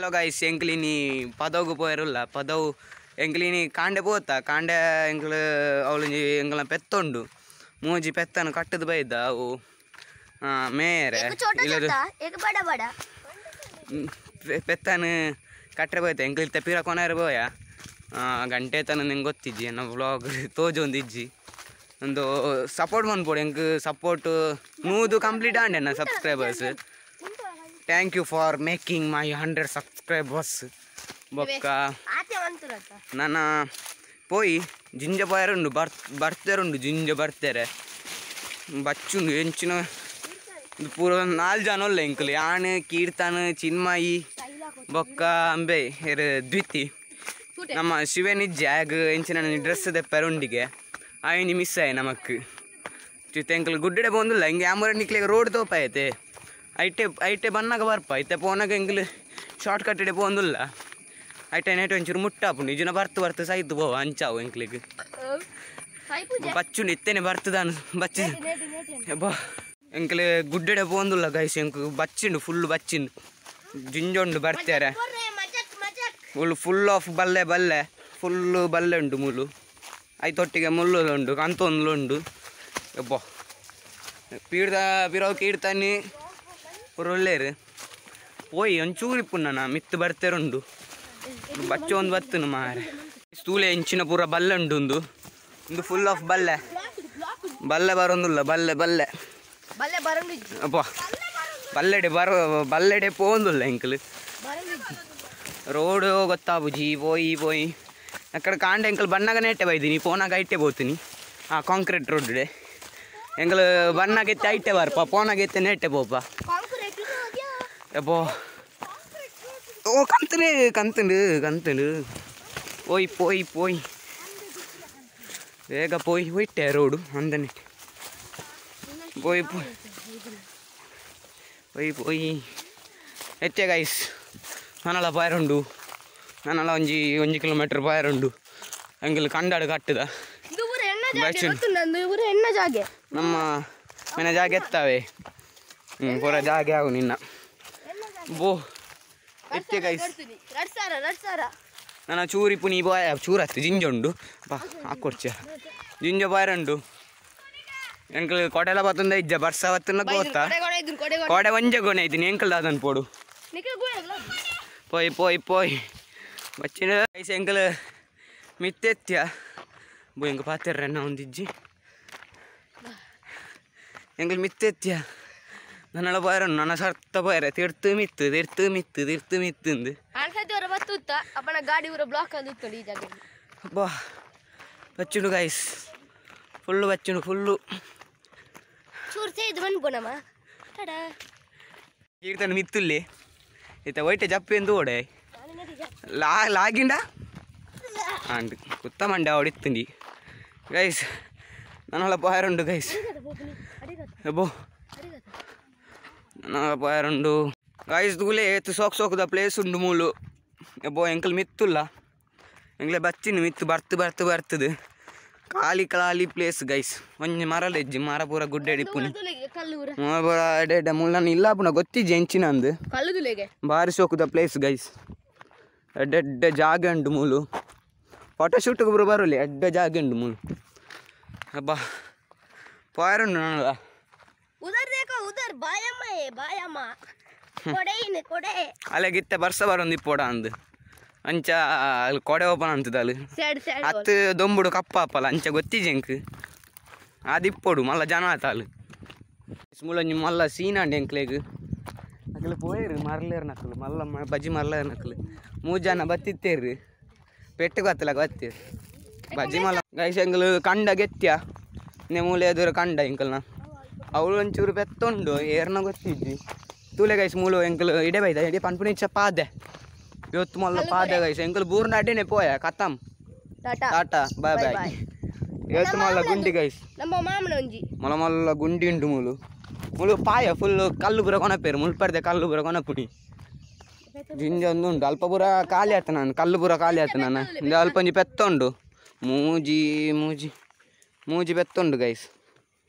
Hello guys ಎಂಕ್ಲಿನಿ ಪದವು ಪೋಯರುಲ್ಲ ಪದವು ಎಂಕ್ಲಿನಿ ಕಾಂಡೆ ಪೋತ ಕಾಂಡೆ ಎಂಕ್ಲು ಅವಳು ಎಂಕ್ಲ ಪೆತ್ತೊಂಡು ಮೂಜಿ ಪೆತ್ತನ ಕಟ್ಟದ ಬೈದ ಅವು ಮೇರೆ ಪೆತ್ತನ ಕಟ್ಟರೆ ಬೋಯ್ತ ಎಂಕ್ಲಿತ್ತ ಪಿರ ಕೊನಾರ ಬೋಯ ಗಂಟೆ ತನ ನಿಂಗೆ ಗೊತ್ತಿಜ್ಜಿ ನನ್ನ ವ್ಲಾಗ್ ತೋಜೊಂದು ಇಜ್ಜಿ ಒಂದು ಸಪೋರ್ಟ್ ಮನ್ಪೊಡು ಎಂಕ್ ಸಪೋರ್ಟ್ 100 ಕಂಪ್ಲೀಟ್ ಆಂಡೆ ನನ್ನ subscribers. Thank you for making my 100 subscribers. ಬೊಕ್ಕ ನನ್ನ ಪೋಯಿ ಜಿಂಜ ಪೋಯರುಂಡು ಬರ್ತೆರುಂಡು ಜಿಂಜ ಬರ್ತಾರೆ ಬಚ್ಚುಂಡು ಎಂಚಿನ ಪೂರ 4 ಜನ ಉಲ್ಲ ಎಂಕುಲು ಯಾನ್ ಕೀರ್ತನ್ ಚಿನ್ಮಯಿ ಬೊಕ್ಕ ಅಂಬೆ ಎರ್ ದ್ವಿತಿ ನಮ್ಮ ಶಿವನಿಜ್ಜೆ ಆಗ ಎಂಚಿನ ಡ್ರೆಸ್ ದೆಪ್ಪರುಂಡಿಗೆ ಆಯೊಂಜಿ ಮಿಸ್ ಆಯ್ ನಮಕ್ ಚಿತ್ತ ಎಂಕುಲು ಗುಡ್ಡೆ ಪೋಂದುಲ್ಲ ಹಿಂಗೆ ಆಮೂರ ನಿಕ್ಲೆಗ್ ರೋಡ್ ತೋಪಾಯ್ತೆ ಐಟೆ ಐಟೆ ಬನ್ನಾಗ ಬರ್ಪ ಐತೆ ಪೋನಾಗ ಎಂಕುಲು ಶಾರ್ಟ್ ಕಟ್ ಇಡೆ ಪೋಂದುಲ್ಲ ಐಟೆ ನೆಟ್ ಒಂಚೂರು ಮುಟ್ಟಾಪುಂಡು ಇಜನ ಬರ್ತು ಬರ್ತು ಸೈತು ಪೋವ ಅಂಚಾವು ಎಂಕ್ಲಿಗ್ ಬಚ್ಚುಂಡು ಇತ್ತೇನೆ ಬರ್ತದಾನು ಬಚ್ಚು ಬಾ ಎಂಕುಲು ಗುಡ್ಡೆಡೆ ಪೋಂದುಲ್ಲ ಗೈಸ್ ಎಂಕು ಬಚ್ಚಿಂಡು ಫುಲ್ ಬಚ್ಚಿಂಡು ಜಿಂಜೊಂಡು ಬರ್ತಾರೆ ಫುಲ್ ಫುಲ್ ಆಫ್ ಬಲ್ಲೆ ಬಲ್ಲೆ ಫುಲ್ಲು ಬಲ್ಲೆ ಉಂಟು ಮುಳ್ಳು ಐತೊಟ್ಟಿಗೆ ಮುಳ್ಳು ಉಂಟು ಕಂತೊಂದು ಉಂಟು ಯಬ್ಬಾ ಪೀಡ್ದ ಪಿರವು ಕೀಡ್ತಾನೆ ಪೂರ ಒಳ್ಳೇರು ಪೋಯಿ ಒಂಚೂರು ಇಪ್ಪು ಮಿತ್ತು ಬರ್ತೇರುಂಡು ಬಚ್ಚ ಒಂದು ಬತ್ತುನು ಮಾರೆ ಸ್ಥೂಲೆ ಎಂಚಿನ ಪೂರ ಬಲ್ಲೆ ಉಂಟು ಒಂದು ಒಂದು ಫುಲ್ ಆಫ್ ಬಲ್ಲೆ ಬಲ್ಲೆ ಬರೋಂದುಲ್ಲ ಬಲ್ಲೆ ಬಲ್ಲೆ ಅಪ್ಪ ಬಲ್ಲೆಡೆ ಬರೋ ಬಲ್ಲೆಡೆ ಪೋಂದುಲ್ಲ ಎಂಕಲ್ ರೋಡು ಗೊತ್ತಾಬುಜಿ ಪೋಯಿ ಪೋಯಿ ಅಕ್ಕಡೆ ಕಾಂಡೆ ಎಂಕಲ್ ಬಣ್ಣಗನೇ ಇಟ್ಟೆ ಬೈದಿನಿ ಪೋನಾಗ ಐಟೆ ಪೋತೀನಿ ಆ ಕಾಂಕ್ರೀಟ್ ರೋಡ್ ಇದೆ ಎಂಕಲ್ ಬಣ್ಣಗೆತ್ತೆ ಐಟೆ ಬರ್ಪ ಪೋನಾಗೆತ್ತೆ ನೆಟ್ಟೆ ಪೋಪ ಅಬ್ಬೋ ಓ ಕಂತನೆ ಕಂತಂಡು ಕಂತಂಡು ಪೋಯ್ ಪೋಯ್ ಪೋಯ್ ಬೇಗ ಪೋಯ್ ಹೋಯ್ಟೆ ರೋಡು ಅಂದನೆ ಪೋಯ್ ಪೋಯ್ ಪೋಯ್ ಪೋಯ್ ಎತ್ತೆ ಗೈಸ್ ನಾನಲ್ಲ ಪಾಯರುಂಡು ನಾನಲ್ಲ ಒಂಜಿ ಒಂಜಿ ಕಿಲೋಮೀಟರ್ ಪಾಯರುಂಡು ಎಂಕಲ್ ಕಂಡಾಡು ಕಟ್ಟದ ನಮ್ಮ ಮನೆ ಜಾಗ ಎತ್ತಾವೆ ಪೂರ ಜಾಗೆ ಆಗು ನಿನ್ನ ಬೋ ಎತ್ತೆ ಗೈಸ್ ನನ್ನ ಚೂರಿ ಪುನಿ ಬಾಯ ಚೂರತ್ತು ಜಿಂಜ ಉಂಡು ಬಾ ಹಾಕೊಡ್ಚ ಜಿಂಜ ಬಾಯರುಂಡು ಎಂಕಲ್ ಕೊಡೆಲ ಬತ್ತಂದ ಇಜ್ಜ ಬರ್ಸ ಬತ್ತಂದ ಗೊತ್ತಾ ಕೊಡೆ ಒಂಜೆ ಗೊನೆ ಐತಿನಿ ಎಂಕಲ್ ದಾದನ್ ಪೋಡು ಪೋಯ್ ಪೋಯ್ ಪೋಯ್ ಬಚ್ಚಿನ ಗೈಸ್ ಎಂಕಲ್ ಮಿತ್ತೆತ್ಯ ಬೋ ಎಂಕ ಪಾತೆರ್ರೆ ಒಂದಿಜ್ಜಿ ಎಂಕಲ್ ಮಿತ್ತೆತ್ಯ ನನ್ನಳ ಬಾಯರನ್ನು ನನ್ನ ಸರ್ತ ಬಾಯರೆ ತಿರ್ತು ಮಿತ್ತು ತಿರ್ತು ಮಿತ್ತು ತಿರ್ತು ಮಿತ್ತಂದು ಬಾ ಬಚ್ಚುಂಡು ಗೈಸ್ ಫುಲ್ಲು ಬಚ್ಚುಂಡು ಫುಲ್ಲು ಕೀರ್ತನ ಮಿತ್ತುಲ್ಲಿ ಇತ್ತ ಒಯ್ಟೆ ಜಪ್ಪಿ ಎಂದು ಓಡೆ ಲಾ ಲಾಗಿಂಡ ಅಂಡ್ ಕುತ್ತ ಮಂಡೆ ಹೊಡಿತೀನಿ ಗೈಸ್ ನನ್ನಳ ಬಾಯರುಂಡು ಗೈಸ್ ಬೋ ನನ್ನಳ ಬಾಯರುಂಡು ಗೈಸ್ ದೂಲೆ ಏತು ಸೋಕ್ ಸೋಕದ ಪ್ಲೇಸ್ ಉಂಡು ಮೂಲು ಬೋ ಎಂಕಲ್ ಮಿತ್ತುಲ್ಲ ಎಂಕ್ಲೆ ಬಚ್ಚಿನ ಮಿತ್ತು ಬರ್ತು ಬರ್ತು ಬರ್ತದೆ ಖಾಲಿ ಖಾಲಿ ಪ್ಲೇಸ್ ಗೈಸ್ ಒಂಜಿ ಮರಲ ಇಜ್ಜಿ ಮರ ಪೂರ ಗುಡ್ಡೆ ಇಪ್ಪುನಿ ಪೂರ ಎಡೆ ಮುಲ್ಲ ಇಲ್ಲ ಪುನ ಗೊತ್ತಿಜ್ಜಿ ಎಂಚಿನ ಅಂದು ಬಾರಿ ಸೋಕುದ ಪ್ಲೇಸ್ ಗೈಸ್ ಎಡ್ಡೆ ಜಾಗ ಉಂಟು ಮೂಲು ಫೋಟೋ ಶೂಟ್ಗೆ ಪೂರ ಬರಲಿ ಎಡ್ಡೆ ಜಾಗ ಉಂಟು ಮೂಲು ಅಬ್ಬಾ ಪಾಯರುಂಡು ನನಗ ಅಲೆಗಿತ್ತೆ ಬರ್ಸ ಬರೊಂದು ಇಪ್ಪೋಡ ಅಂದು ಅಂಚ ಅಲ್ಲಿ ಕೊಡೆ ಓಪನ್ ಅಂತದ ಅಲ್ಲಿ ಅತ್ತು ದೊಂಬುಡು ಕಪ್ಪ ಆಪಲ್ಲ ಅಂಚ ಗೊತ್ತಿಜೆ ಎಂಕ್ ಅದಿಪ್ಪೋಡು ಮಲ್ಲ ಜನ ಆತ ಅಲ್ಲಿ ಮುಲೊಂಜಿ ಮಲ್ಲ ಸೀನ್ ಅಂಡ್ ಎಂಕ್ಲೆಗ್ ಅಕಲು ಪೋಯರು ಮರಲೇರು ನಕಲು ಮಲ್ಲ ಬಜ್ಜಿ ಮರಲೇರು ನಕಲು 3 ಜನ ಬತ್ತಿತ್ತೇರು ಪೆಟ್ಟು ಗೊತ್ತಲ್ಲ ಗೊತ್ತೀರು ಬಜ್ಜಿ ಮಲ್ಲ ಗೈಸ್ ಎಂಕಲು ಕಂಡ ಗೆತ್ಯ ಮೂಲೆ ಎದುರು ಕಂಡ ಎಂಕಲ್ನ ಅವಳು ಒಂಚೂರು ಪೆತ್ತುಂಡು ಏರ್ನ ಗೊತ್ತಿದ್ವಿ ತೂಲೆ ಗೈಸ್ ಮೂಲು ಎಂಕಲು ಇಡೆ ಬೈದ ಇಡೆ ಪನ್ಪುನಿಚ್ಚ ಪಾದೆ ಇವತ್ತು ಮಲ್ಲ ಪಾದೆ ಗೈಸ್ ಎಂಕಲು ಬೂರ್ನ ಅಡ್ಡೆನೆ ಪೋಯ ಕತ್ತಮ್ ಟಾಟಾ ಬಾಯ್ ಬಾಯ್ ಇವತ್ತು ಮಲ್ಲ ಗುಂಡಿ ಗೈಸ್ ಮಲ್ಲ ಮಲ್ಲ ಗುಂಡಿ ಉಂಟು ಮೂಲು ಮುಳು ಪಾಯ ಫುಲ್ ಕಲ್ಲು ಪೂರ ಕೊನಪೇರು ಮುಳ್ಪರ್ದೆ ಕಲ್ಲು ಪೂರ ಕೊನಪುಡಿ ಜಿಂಜ ಒಂದು ಉಂಟು ಅಲ್ಪ ಪೂರ ಖಾಲಿ ಆಯ್ತು ನಾನು ಕಲ್ಲು ಪೂರ ಖಾಲಿ ಆಯ್ತು ನಾನು ಅಲ್ಪ ಒಂಜಿ ಪೆತ್ತುಂಡು ಮೂಜಿ ಮೂಜಿ ಮೂಜಿ ಪೆತ್ತುಂಡು ಗೈಸ್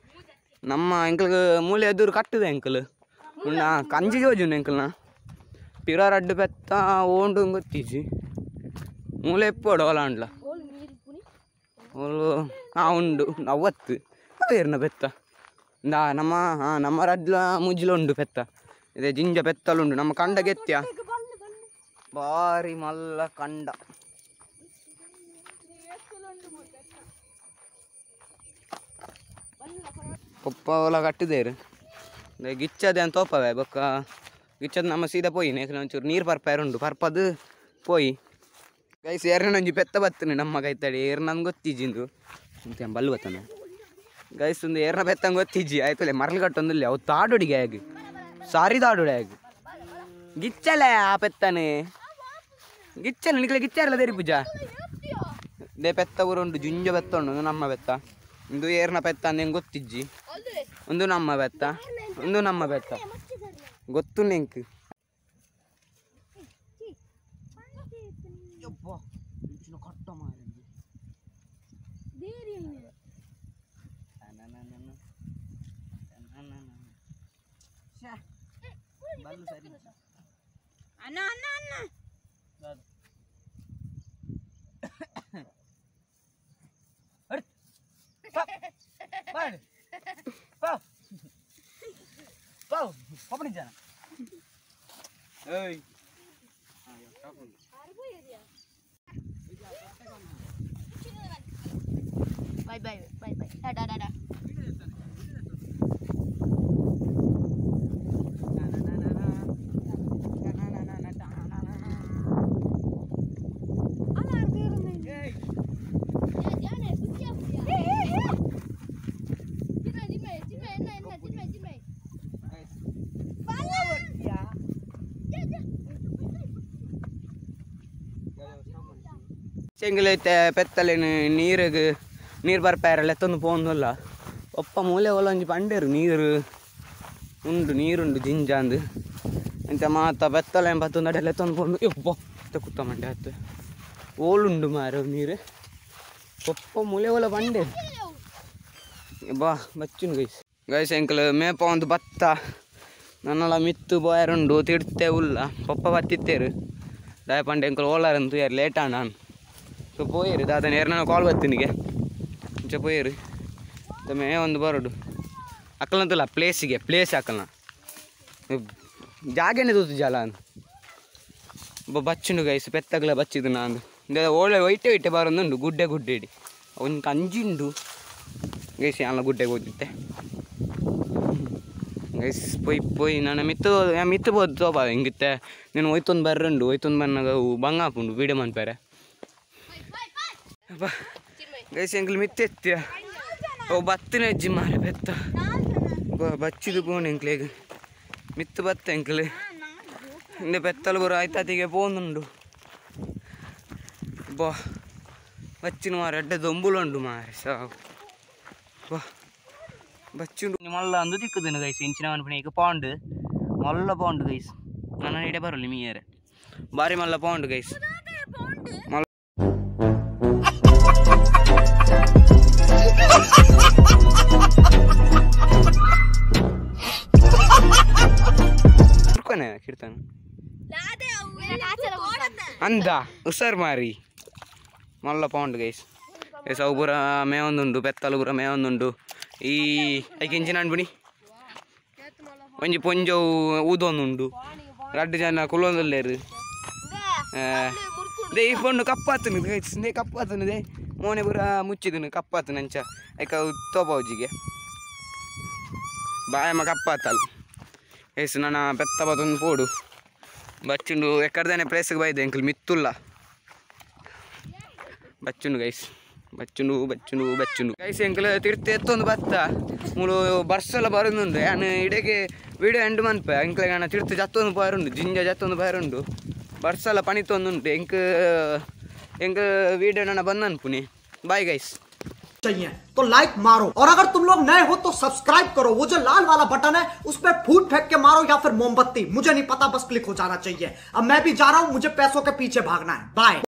ನಮ್ಮ ಎಂಕಲ್ ಮೂಲೆ ಎದುರು ಕಟ್ಟುದೆ ಎಂಕಲ್ ಕಂಜಿ ಜೋಜುಂಡು ಎಂಕಲ್ನ ಪಿರ ರಡ್ಡು ಪೆತ್ತ ಓಂಡು ಗೊತ್ತಿಜ್ಜಿ ಮೂಲೆ ಎಪ್ಪೋಡು ಓಲಾಂಡ್ಲ ಓಲು ಹಾಂ ಉಂಡು ಅವತ್ತು ಅವೇರ್ನ ಪೆತ್ತ ನಾ ನಮ್ಮ ಹಾಂ ನಮ್ಮ ರಡ್ಲ ಮುಜ್ಲ ಉಂಡು ಪೆತ್ತ ಇದೆ ಜಿಂಜ ಪೆತ್ತಲುಂಡು ನಮ್ಮ ಕಂಡ ಗೆತ್ಯ ಬಾರಿ ಮಲ್ಲ ಕಂಡ ಪಪ್ಪ ಓಲ ಕಟ್ಟಿದೇರು ಗಿಚ್ಚದೆ ಅಂತ ತೋಪವೆ ಬೊಕ್ಕ ಗಿಚ್ಚದ ನಮ್ಮ ಸೀದಾ ಪೋಯಿ ಯಾಕಂದ್ರೆ ಒಂಚೂರು ನೀರು ಪರ್ಪಾಯರುಂಡು ಪರ್ಪದು ಪೋಯಿ ಗೈಸ್ ಏರ್ನೊಂಜಿ ಪೆತ್ತ ಬತ್ತನೆ ನಮ್ಮ ಕೈತಡಿ ಏರ್ ನಂಗೆ ಗೊತ್ತಿಜ್ಜಿಂದು ಅಂತ ಬಲ್ಲು ಬತ್ತಾನೆ ಗೈಸ್ ಒಂದು ಏರ್ನ ಪೆತ್ತಂಗೆ ಗೊತ್ತಿಜ್ಜಿ ಆಯ್ತಲ್ಲ ಮರಳು ಕಟ್ಟೊಂದಿಲ್ಲ ಅವು ತಾಡುಡಿಗೆ ಆಗಿ ಸಾರಿ ತಾಡುಡಿ ಆಗಿ ಗಿಚ್ಚಲೆ ಆ ಪೆತ್ತನೆ ಗಿಚ್ಚಲ ನಿಕ್ಲೆ ಗಿಚ್ಚಾರಲ್ಲ ದೇರಿ ಪೂಜಾ they ಪೆತ್ತ ಊರುಂಡು ಜುಂಜ ಪೆತ್ತ ಉಂಡು ನಮ್ಮ ಪೆತ್ತ ಒಂದು ಏರ್ನ ಪೆತ್ತ ಅಂದ ಗೊತ್ತಿಜ್ಜಿ ಒಂದು ನಮ್ಮ ಪೆತ್ತ ಒಂದು ನಮ್ಮ ಪೆತ್ತ ಗೊತ್ತು ನೆಂಕ್ ಅಣ್ಣ ಅಣ್ಣ ಅಣ್ಣ Bye bye bye bye. Da da da. ಚೆಂಗಲೈತೆ ಪೆತ್ತಲೇನು ನೀರಿಗೆ ನೀರು ಬರ್ಪಾಯರಲ್ಲ ಎತ್ತೊಂದು ಪೋಂದಲ್ಲ ಒಪ್ಪ ಮೂಲೆ ಒಲೊಂಜಿ ಪಂಡೇರು ನೀರು ಉಂಡು ನೀರುಂಡು ಜಿಂಜ ಅಂದು ಎಂತ ಮಾತ ಪೆತ್ತಲೇನು ಬತ್ತೊಂದು ಅಡೆಲ್ಲ ಎತ್ತೊಂದು ಪೋಂದು ಯಪ್ಪ ಕುತ್ತ ಮಂಡೆ ಆಯ್ತು ಓಲುಂಡು ಮಾರ ನೀರು ಒಪ್ಪ ಮೂಲೆ ಒಲ ಪಂಡೇರು ಬಾ ಬಚ್ಚುನು ಗೈಸ್ ಗೈಸ್ ಎಂಕಲ್ ಮೇಪ ಒಂದು ಬತ್ತ ನನ್ನಲ್ಲ ಮಿತ್ತು ಬೋಯರುಂಡು ತಿಡ್ತೆ ಉಲ್ಲ ಪಪ್ಪ ಬತ್ತಿತ್ತೇರು ದಾಯ ಪಂಡೆ ಎಂಕಲ್ ಓಲಾರಂತು ಯಾರು ಲೇಟ್ ನಾನು ಸೊ ಪೋಯಿರು ದಾದ ನೇರ ನಾನು ಕಾಲ್ ಬರ್ತೀನಿಗೆ ಮುಂಚೆ ಪೋಯಿರು ತಮ್ಮೇ ಒಂದು ಬರೋಡು ಅಕ್ಕಲಂತಲ್ಲ ಪ್ಲೇಸಿಗೆ ಪ್ಲೇಸ್ ಹಾಕಲ್ಲ ಜಾಗನೇ ತೂತು ಜಾಲ ಅಂದು ಬಚ್ಚುಂಡು ಗೈಸ್ ಪೆತ್ತಗಲ ಬಚ್ಚಿದ್ದು ನಾನು ಒಳ್ಳೆ ಒಯ್ಟೆ ಒಯ್ಟೆ ಬರೋದುಂಡು ಗುಡ್ಡೆ ಗುಡ್ಡೆ ಇಡಿ ಒಂದು ಕಂಜಿಂಡು ಗೈಸ್ ಅಲ್ಲ ಗುಡ್ಡೆಗೆ ಹೋಗಿದ್ದೆ ಗೈಸ್ ಪೊಯ್ ಪೊಯ್ ನಾನು ಮಿತ್ತು ಮಿತ್ತು ಬೋದು ತೋಬಾ ಹಿಂಗಿತ್ತೆ ನೀನು ಒಯ್ತೊಂದು ಬರ್ರುಂಡು ಒಯ್ತೊಂದು ಬನ್ನಾಗ ಬಂಗ ಹಾಪುಂಡು ವೀಡಿಯೋ ಮನ್ಪಾರೆ ಗೈಸ್ ಎಂಕಲ್ ಮಿತ್ತೆ ಎತ್ತಿಯ ಓ ಬತ್ತಿನ ಹೆಜ್ಜಿ ಮಾರೆ ಬೆತ್ತ ಬಚ್ಚಿದು ಪೋನು ಎಂಕ್ಲೇಗ ಮಿತ್ತು ಬತ್ತ ಎಂಕ್ಲೆ ಹಿಂದೆ ಬೆತ್ತಲು ಬರೋ ಆಯ್ತಾತಿಗೆ ಪೋನುಂಡು ಬಾ ಬಚ್ಚಿನ ಮಾರೆ ಅಡ್ಡೆ ದೊಂಬುಲುಂಡು ಮಾರೆ ಸಾವು ಬಾ ಬಚ್ಚುಂಡು ಮಲ್ಲ ಅಂದು ದಿಕ್ಕುದಿನ ಗೈಸ್ ಇಂಚಿನ ಅನ್ಪಣೆ ಈಗ ಪಾಂಡು ಮಲ್ಲ ಪಾಂಡು ಗೈಸ್ ನನ್ನ ಇಡೆ ಬರಲಿ ಮೀಯರೆ ಬಾರಿ ಮಲ್ಲ ಪಾಂಡು ಗೈಸ್ ಕೀರ್ತನ ಅಂದ ಹುಷಾರ್ ಮಾರಿ ಮಲ್ಲ ಪೌಂಡ್ ಗೈಸ್ ಗೈಸ್ ಅವು ಪೂರ ಮೇವೊಂದುಂಡು ಪೆತ್ತಲು ಪೂರ ಮೇವೊಂದುಂಡು ಈ ಐಕ್ ಇಂಚಿನ ಅನ್ಬಿಡಿ ಒಂಜಿ ಪೊಂಜವು ಊದೊಂದುಂಡು ರಡ್ಡು ಜನ ಕುಲ್ಲೊಂದುಲ್ಲೇರು they ಈ ಪೊಣ್ಣು ಕಪ್ಪಾತನು ಗೈಸ್ they ಕಪ್ಪಾತನು they ಮೋನೆ ಪೂರ ಮುಚ್ಚಿದನು ಕಪ್ಪಾತನು ಅಂಚ ಐಕ ತೋಪೌಜಿಗೆ ಬಾಯಮ್ಮ ಕಪ್ಪಾತಲ್ ಗೈಸ್ ನನ್ನ ಪೆತ್ತ ಬತ್ತೊಂದು ಪೋಡು ಬಚ್ಚುಂಡು ಎಕ್ಕಡ್ದಾನೆ ಪ್ಲೇಸ್ಗೆ ಬೈದೆ ಅಂಕಲ್ ಮಿತ್ತುಲ್ಲ ಬಚ್ಚುಂಡು ಗೈಸ್ ಬಚ್ಚುಂಡು ಬಚ್ಚುಂಡು ಬಚ್ಚುಂಡು ಗೈಸ್ ಎಂಕಲ್ ತಿರ್ತು ಎತ್ತೊಂದು ಬತ್ತ ಮೂಲು ಬರ್ಸಲ ಬರೋದುಂಡು ಯಾನ್ ಇಡೆಗೆ ವಿಡಿಯೋ ಎಂಡ್ ಮನ್ಪೆ ಎಂಕ್ಲೆಗ್ ನಾನು ತಿರ್ತು ಜತ್ತೊಂದು ಬಾರುಂಡು ಜಿಂಜ ಜತ್ತೊಂದು ಬಾರುಂಡು ಬರ್ಸಲ ಪಣಿತೊಂದುಂಟು ಎಂಕ್ ಎಂಕ್ ವಿಡಿಯೋ ನನ್ನ ಬಂದ ಅನ್ಪುನಿ ಬಾಯ್ ಗೈಸ್ चाहिए तो लाइक मारो और अगर तुम लोग नए हो तो सब्सक्राइब करो। वो जो लाल वाला बटन है उस पर फूट फेंक के मारो या फिर मोमबत्ती, मुझे नहीं पता, बस क्लिक हो जाना चाहिए। अब मैं भी जा रहा हूं, मुझे पैसों के पीछे भागना है। बाय।